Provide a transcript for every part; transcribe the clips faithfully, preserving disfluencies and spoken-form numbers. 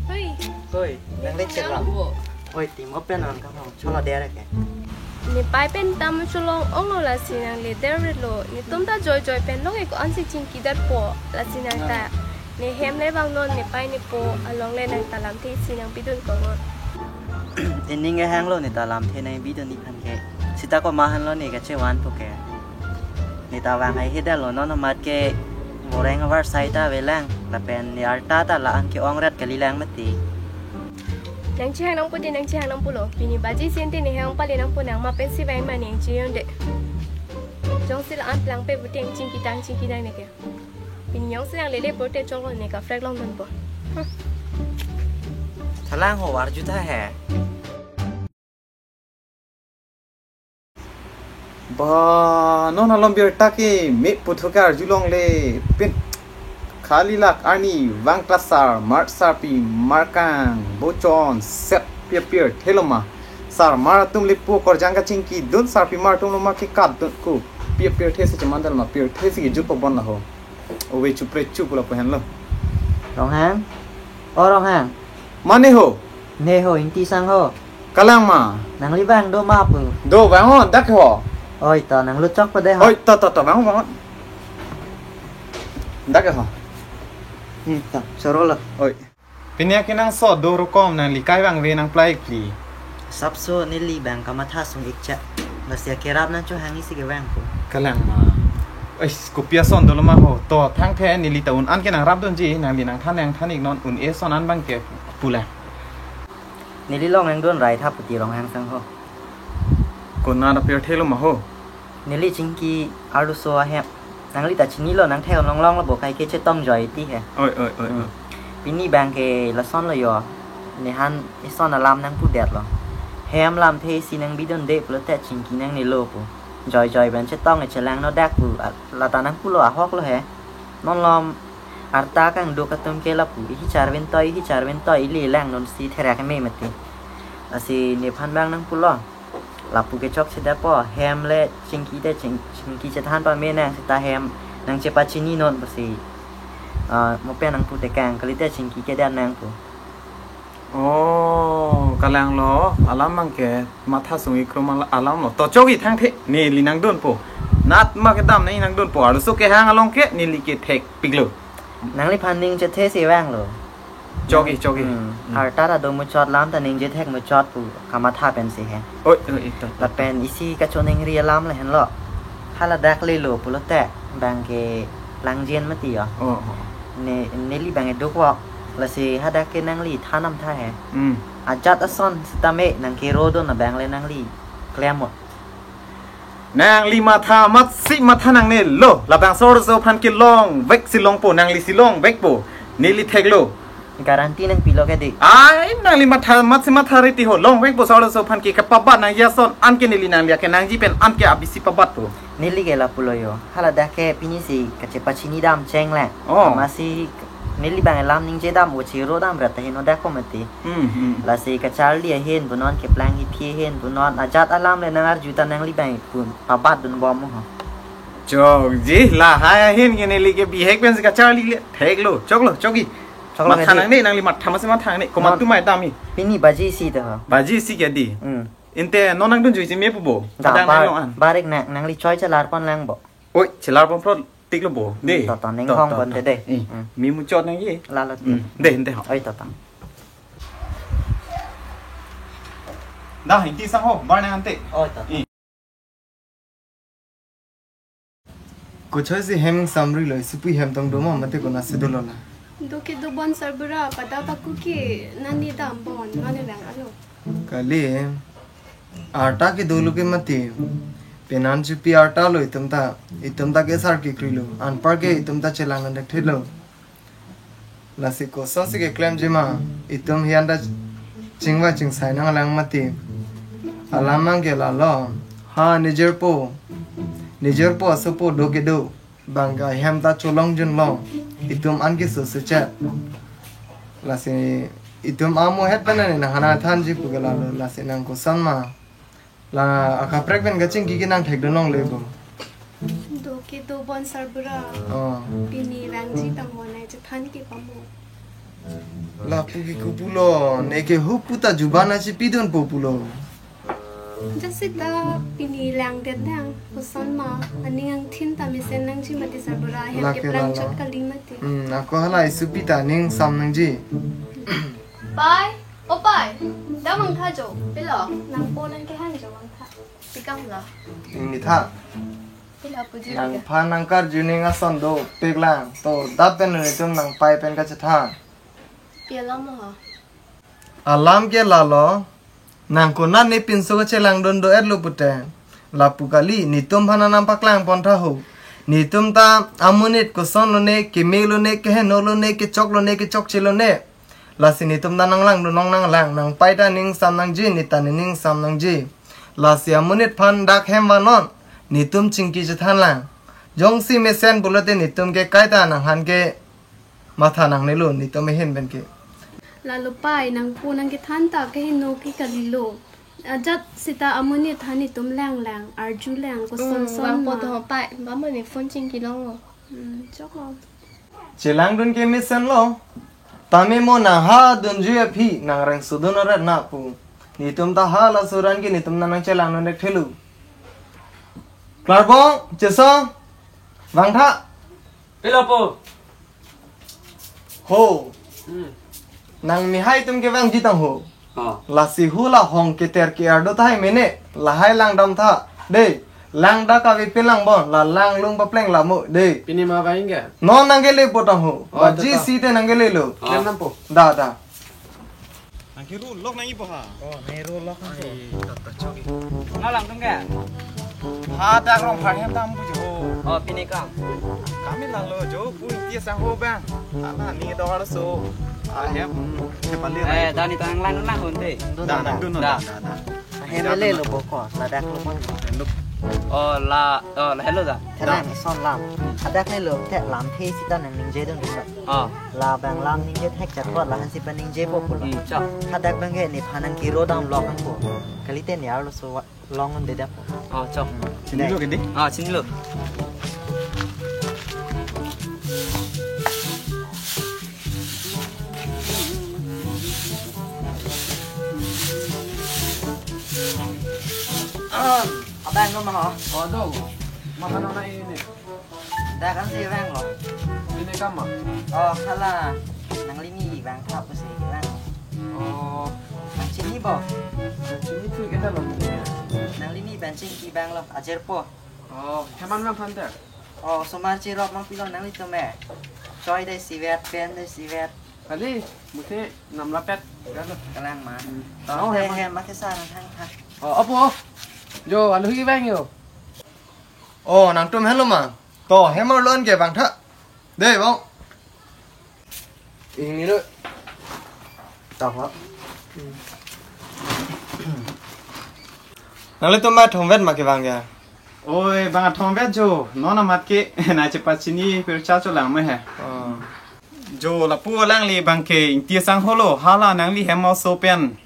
Hoi. Hoi, nang le chelo. Hoi, timo pen an kang hong. Cholo der ke. Nepei pen tam cholong onglo lasi nang le der lo. Netum ta joijoi pen long-e ko-ansi chingki detpo. Lasi nang ta. Ne hem le vangnon, nepei nepo along le nang ta lamthe isi nang pidun ko non. Ining kehanglo ne ta lamthe nang pidun nephan ke. Seta komat henlo ne kachevanpo ke. Ne ta vang haihe detlo, non amat ke voreng avar sai ta avelang, lapen ne arta ta la-an ke-ongret kalilang mati. Nang chehang nangpo de, nang chehang nangpo lo. Pini baji isi ante ne hem pale nangpo, nang ma pensi vang ma nang cheyonde. Jongsi la-an plangpe pute nang chingki tang chingki nang ne ke. Pini jongsi nang lele pute choklo ne ka flag longdunpo. Thalang ho arju tha he. Ba, non alom birta ke me puthot ke arjulongle pin. Khali lak arni vang ta sarmar sarpimar kang bochon sep pirpirthe lo ma. Sarmar atum le pu korjang kachingkidun, sarpimar atum lo ma ke katdun ko. Pirpirthe si cheman dal ma, pirthe si kejut pabon la ho. Ove chupre chup lapu henlo. Ronghang. O Ronghang. Mane ho? Ne ho, Ingti sang ho. Kalang ma. Nangli vang do ma pu. Do vang ho, dak ho. Oi to, nang lut chokpo de ho. Oi to to to, vang ho, vang ho. Dak ho. Hmm, to, choro lo. Oi. Pini akenangsot do rokom nangli kai vangve nang plai kli. Sapso neli bang kamatha sung-ik cha. Lasi akerap nang chohang isi kevang ko. Kalang ma. Ais, kopi ason dolo ma ho. To, thangthe neli ta un-an ke nangrapdunji, nangli nangthan nangthan-ik non un-e ason an bang ke pula. Neli long nangdun rai tha puti Ronghang sang ho. Konat apirthe lo ma ho. Neli chingki arloso ahem. Nangli ta chinilo, nang thek longlong lo bo kai ke chetong joi ti he. Oi, oi, oi, Hmm. oi. Pini bang ke lason lo yo. Nephan ison alam nangpudetlo. Hem lamthe isi nang pidunde pulote chingki nangnelo pu. Joijoi pen chetong e chelang no dak pu. A-, lata nangpulo ahok lo he. Non lom arta kangduk atum ke lapu. Ihi charvin toi, ihi charvin toi, ili langdunsi therak me mati. Lasi nephan bang nangpulo. Lapu ke chokche detpo, hem le chingki te ching-, chingki chethan pame nang seta hem nang chepachini non pusi. Ah, mo pen nangputekang, kalite chingki kedet nangpo. Oh, kalang lo, alam bang ke matha sung-ik krom al-, alam lo. To chok-ik thangthe, neli nangdunpo. Nat ma kedam nangdunpo. Arloso kehang along ke, neli ke thekpiklo. Nangliphan ning chethe si vanglo. Chok-ik, chok-ik. Hmm. Hmm. Arta ta do muchot, lam ta ningje thek muchot pu kamatha pensi he. Oi, oi, oi, to, to. Lapen isi kachoningri alam le henlo. Hala dak lelo pulote bang ke langjen mati yo. Oh, oh. Ne, neli bang eduk wok. Lasi hadak ke nangli thanam tha he. Hmm. Ajat ason sitame nang kero do na bang le nangli klem wok. Nangli matha matsi matha nangnelo. Labangso arloso aphan ke longvek si longpo, nangli si longvekpo. Neli theklo. Guarantee nangpilo ke di. Ai, nangli matha matsi matha riti ho. Longvekpo so arloso aphan ke kapabat nangji ason an ke neli nangli akenangji pen an ke abisi pabatpo. Neli ke lapulo yo. Hala dak ke pini si kachepachini dam cheng le. Oh. Masi neli bang alam ningje dam o chero dam rat ta heno dak ko mati. Hmm, hmm. Lasi kacharli ahin punon, keplang iphi ahin punon, ajat alam le nang arju ta nangli bang pu pabat dunbom ho. Chokji, lahai ahin ke neli ke bihek pensi kacharli le. Theklo, choklo, chok-ik. Choklo. Matha nang ne, nangli matha matsi matha nang ne. Komat Non. Tumai dam-ik. Pini baji isi ta ho. Baji isi ke di. Hmm. Inte non nangdun juice me pu bo. Da, Kadang bar-, nang long an. Barik nang, nangli choi chelar pon lang bo. Oi, chelar pon pro. Tiklo bo. Hmm, de. To, to, ning To, hong to, bon to. De, de. Eh, Hmm. Mi muchot nangji. Lalo ti. Hmm. De, de ho. Oi, to, to. Da, Ingti sang ho, bar nang ante. Oi, to, to. Eh. Kochoi si hem samri lo, isi pu hem tong do ma mate konatsi dolo la. Do ke do bon sarbura, pada ta kuki nani dam bon, mane lang alo. Kali, arta ke dolo ke mati. Penan chupi arta lo itum ta, itum ta ke sar ke krilo. Anpar ke itum ta chelang an thelo. Lasi kosonsi keklemji ma, itum hian ta chingvai chingsai nanglang mati. Alam mang ke lalo. Ha, nijirpo. Nijirpo asopo do ke do. Bang ke hem ta cholong junlo. Itum an ke so se chet. Lasi itum amo het pen nang hana thanji pu ke lalo. Lasi nang koson ma. La akaprek pen kachingki ke nang thekdun longle bo. Do ke do bon sarbura. Oh. Pini langji tang ho nai chethan ke pamo. Lapu ke kopulo, ne ke hupu ta juban achipidunpo pulo. Jasi ta pini langdet dang, koson ma, aning angthin ta mesen nangji mati sarbura, hem la ke keplang lalo. Chot kali mati. Hmm, ako hala isupi ta ning sam nangji. Pai, o pai, da mangtha jo. Pilo, nangpo nangkehan jo mangtha. Pikam la. Ingni tha. Pila puji. Nangphan nangkarju ning ason dopik lang. To, dap pen netum nangpai pen kachethan. Pi alam ha. Alam ke lalo. Nang konat ne pinso kachelangdun do-etlo pute. Lapu kali, netum aphan nangpaklang pon tha ho. Netum ta amonit koson lone, keme lone, keheno lone, kechok lone, kechokche lone. Lasi netum ta nanglangdun long nanglang, nangpai ta ning sam nangji, ne ta ne ning sam nangji. Lasi amonit aphan dak hem vannon, netum chingki chethan lang. Jongsi mesen pulote netum ke kaita nangphan ke matha nangnelo, netum ahin pen ke. Lalo pai, nangpo nangkethan ta keheno ke kalilo. Ajat seta amonit aphan netum lang lang, arju lang, koson Hmm, son vangpo ma. To pai, ba mo ne phone chingki longlo. Hmm, choklo. Chelangdun ke mesenlo. Tame mo nang ha dunju aphi, nang reng sudun oret na pu. Netum ta hala suran ke netum nang nangchelangdun dek thelu. Klarbong, Chesong, vangtha. Pilo po. Ho. Hmm. Nang mihai atum ke vangji tang ho. Oh. Lasi hula hong keter ke ardo tahai mene. Lahai langdam tha. Dei. Lang dak kave pin lang bon. La lang lung papleng lamo. Dei. Pini ma vang ke? Non nangkele po tang ho. Oh, baji to, to. Si te nangkele lo. Oh. Kem nampo. Da, da. Nang ke ru lok nang ipo ha. Oh, ne ru lok nang po. Ai, ta, ta chok i. Ngalang tung ke? Ha, dak Rongphar hem tam pu jo. Oh, pini kam. Kami lang lo jo, pu Ingti asangho bang. Ala ni do har so. A hem, ke pali. Eh, rai. Da ne ta nanglang nang hon te. Da, da, da, da, da, da. Hem le lo bokos, ladak lo mon. Hello. Oh, la, oh, la hello da. Therang ison lam. Hadak ne lo, te lam the sita nang ningjedun. Oh. La bang lam ningje thek chat po, la hansi pa ningjepo pulo. Hmm, chok. Hadak bang ke nephan nangkiro dam lok nangpo. Kalite ne arloso wa-, long un de dap. Oh, chok. Chinilo ke dei? Ah, chinilo. Ah, abang no ma ho? Oh, do. Ma hano na ini. Dak ansi vanglo. Pini kam ma? Oh, hala. Nangli ni vangtha pusi vang. Oh. Nang chini bo? Chini tu kita lo. Nangli ni bang chingki vanglo, ajer po. Oh, heman vangthan te? Oh, osomar cherok mang pilo nanglitum e. Choi dei sivet, pen dei sivet. Kali, mesti nam lapet. Kalang ma. Hmm. To, oh, te heman. He ma ke sa nang hang ha. Oh, apo. Jo, alu hi vang jo. Oh, nangtum helo ma. To, hem arlo-an ke vangtha. Dei, bang. Ingni lo. Tahu. Nanglitum ma thomvet ma kevang ya? Oi, bang thomvet jo. Non amat ke, nang chepachini pircha cholang me he. Oh. Jo, lapu alangli bang ke Ingti asangho lo, hala nangli hem oso pen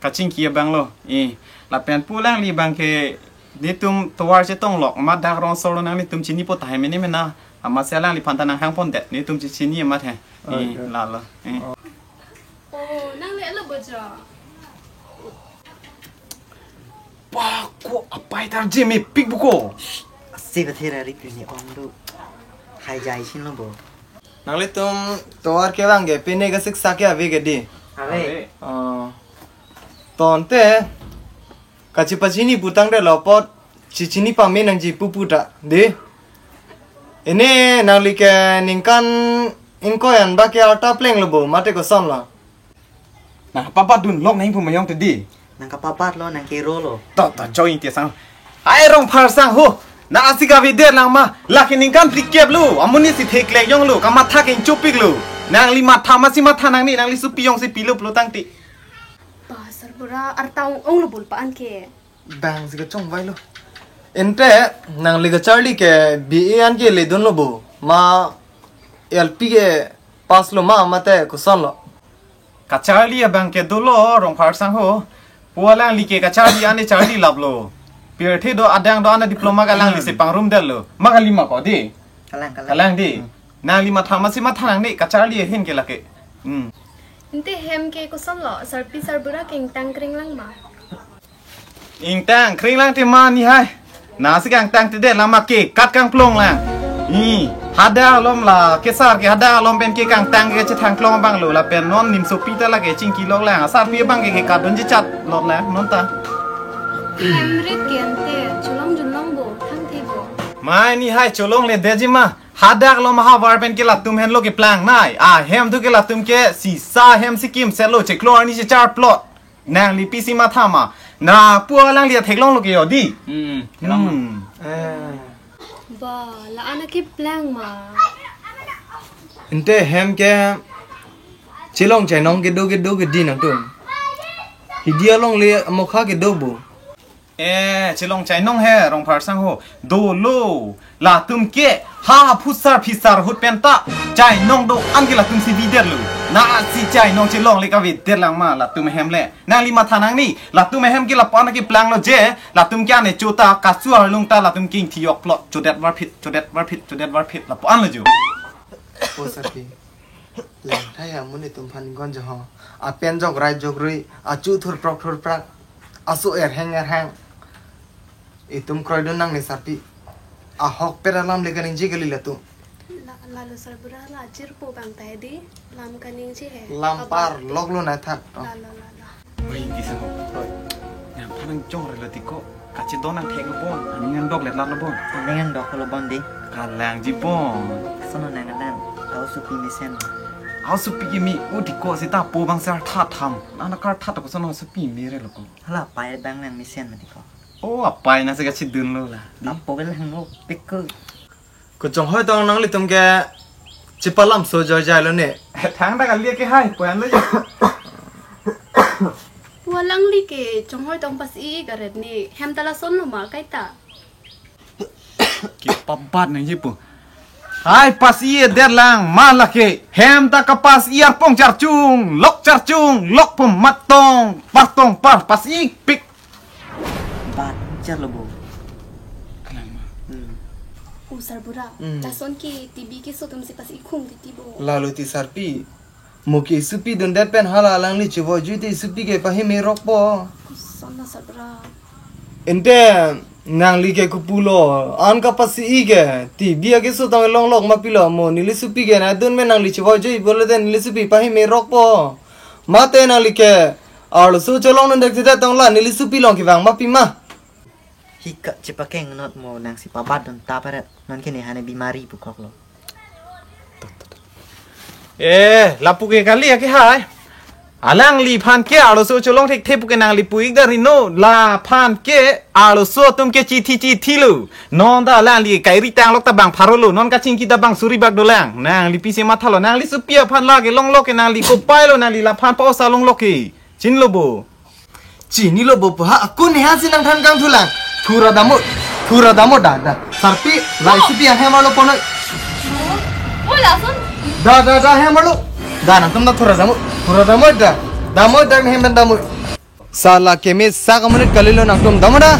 kachingki abang lo. Eh, lapen pu alangli bang ke netum tovar chetong lok, amat dak rong solo nanglitum chini po tahai mene mena. Amat si alangliphan ta nanghang pondet, netum chechini amat he. Eh, okay. Lalo. Eh. Oh. Oh, nang le lo bojo. Pa ko apai tar je mepik buko. Si bathira ri pini ong do. Hai jai sin lo bo. Nanglitum tovar kevang ke pine kasik sake ave ke dei? Ave. Ave. Oh. Tonte kachepachini putangte lo apot chechini pame nangji pupu ta dei. Ini nangli ke ningkan ingkoi an ba ke arta plenglo bo mate koson lo. Nang papat dun lok nang pu mayong te dei. Nang kapapat lo, nang kero lo. To, to, join ti sang. Ai Rongphar asangho. Nang asik ave det lang ma. Lake ningkan phlikep lo. Amonit si theklek jong lo. Kamatha ke chopik lo. Nangli matha masi matha nangni, nangli supi jongsi pilo pulo tangte. Pa sarbura arta ong lo bul pa an ke. Bang si kachongvai lo. Ente nangli kacharli ke B A an ke ledun lo bo. Ma L P ke pass lo ma mate koson lo. Kacharli abang ke dolo Rongphar asangho. Pu alangli ke kacharli ane charli lap lo. Pirthe do adang do ana diploma kalang lisi pangrum detlo. Ma kali ma ko di. Kalang, kalang. Kalang di. Nangli matha masi matha nangne kacharli ahin ke lake. Hmm. Ante hem ke kosonlo, sarpi sarbura ke ingtang kring lang ma? Ingtang kring lang te ma ni hai. Nasi kangtang te det lang ma ke kat kangplong lang. I, hadak alom la kesar ke hadak alom pen ke kangtang ke chethang klong abang lo lapen non nimsopi ta lake chingki lok lang. Sarpi abang ke ke kadun jichat lok lang non ta. Hem rit ke ante cholong junlong bo, thangthe bo. Mai ni hai cholongle detji ma. Hadak alom havar pen ke latum henlo keplang nai. Ahem thu ke latum ke sisa hem sikim setlo chiklo arni chichar plot. Nangli pisi matha ma. Nangpu alangli atheklonglo ke yo di. Hmm, theklong. Hmm. Eh. Ba, la-an akeplang ma. Ante hem ke chelong chainong kedo kedo ke di nangtum. Hidi alongle amokha kedo bo. Eh, chelong chainong he, Rongphar sangho. Dolo. Latum ke ha phusar phisar ahut pen ta chainong do-an ke latum si vi detlo. Nasi chainong chelongle kave det lang ma latum ahem le. Nangli matha nangne, latum ahem ke lapu-an keplanglo je, latum ke ane chota kasu arlung ta latum ke ingthi yok plot, chodet varphit, chodet varphit, chodet varphit, lapu-an lo jo. O sarpi. Lengthai amun itum aphan ingkon jo ho. Apen jokrai jokrui, achu thurprok thurprak, aso erheng erhang. Itum kroidun nangne sarpi. Ahokpet alam le kaningje kali latum. La, lalo sarbura la jirpo bang ta di, lam kaningje he. Lam parlok lo na thak. Lalo, lalo. Oi, di sangho. Oi. Nangphan nangchongrelo ti ko. Kachedon nangthek lo bon. Aning nangdoklet lat lo bon. Aning nangdok lo bon di. Kalangji bon. Sono nang alam. Aosopi mesen. Aosopi ke me-o ti ko seta po bang ser that tham. Ana kar that ko sono aosopi mere lo ko. Hala apai bang nangmesen ma ti ko. O apai nasi kachedun lo la. Di. Apo ke lang lo pik ko. Ko chonghoi tong nanglitum ke chepalam so joijai lo ne. Thangta kali ke hai, poyan lo jo. Pu alangli ke chonghoi tong pas-i karet ne. Hem ta lason lo ma kaita. Kepabat nangji pu. Hai pas-i det lang ma lake. Hem ta kapas-i arpong charchung, lok charchung, lok pum matong, partong par pas-i pik. Bat char lo bo. Kalang ma. Hmm. O sarbura. Hmm. Lason ke T V keso atum si pas-i khung titi bo. Lalo ti sarpi. Mo ke supi dundet pen hala alangli chevoi jui te supi ke pahime rokpo. Kosonlo sarbura. Ante nangli ke kopulo. An kapasi ke. T V akeso tong longlok ma pilo mo neli supi ke na dun me nangli chevoi jui bole den neli supi pahime rokpo. Mate nangli ke arloso cholong non dek tidak tong la neli supi long kevang ma pi ma. Hika chepakeng not mo nangsi pabat don ta paret non kene hane bimari pukok lo. Eh, lapu ke kali ya ke hai. Alangliphan ke arloso cholong thekthe pu ke nangli pu-ik dari no. Laphan ke arloso atum ke chithi chithi lo. Non ta alangli kairi tanglok ta bang pharo lo. Non kachingki ta bang suri bak dolang. Nangli pisi matha lo. Nangli supi aphan la ke longlok ke nangli kopai lo. Nangli laphan pa-osa longlok ke. Chinilo bo. Chinilo bo pu ha akun ne ha si nangthan kangthu lang. Thura damut. Thura damut da da. Sarpi lai supi ahem arlo ponoi. Oh, lason. Da da da ahem arlo. Da nangtum da thura damut. Thura damut da. Damut da ahem damut. Sala keme sak amonit kalilo nangtum damut da.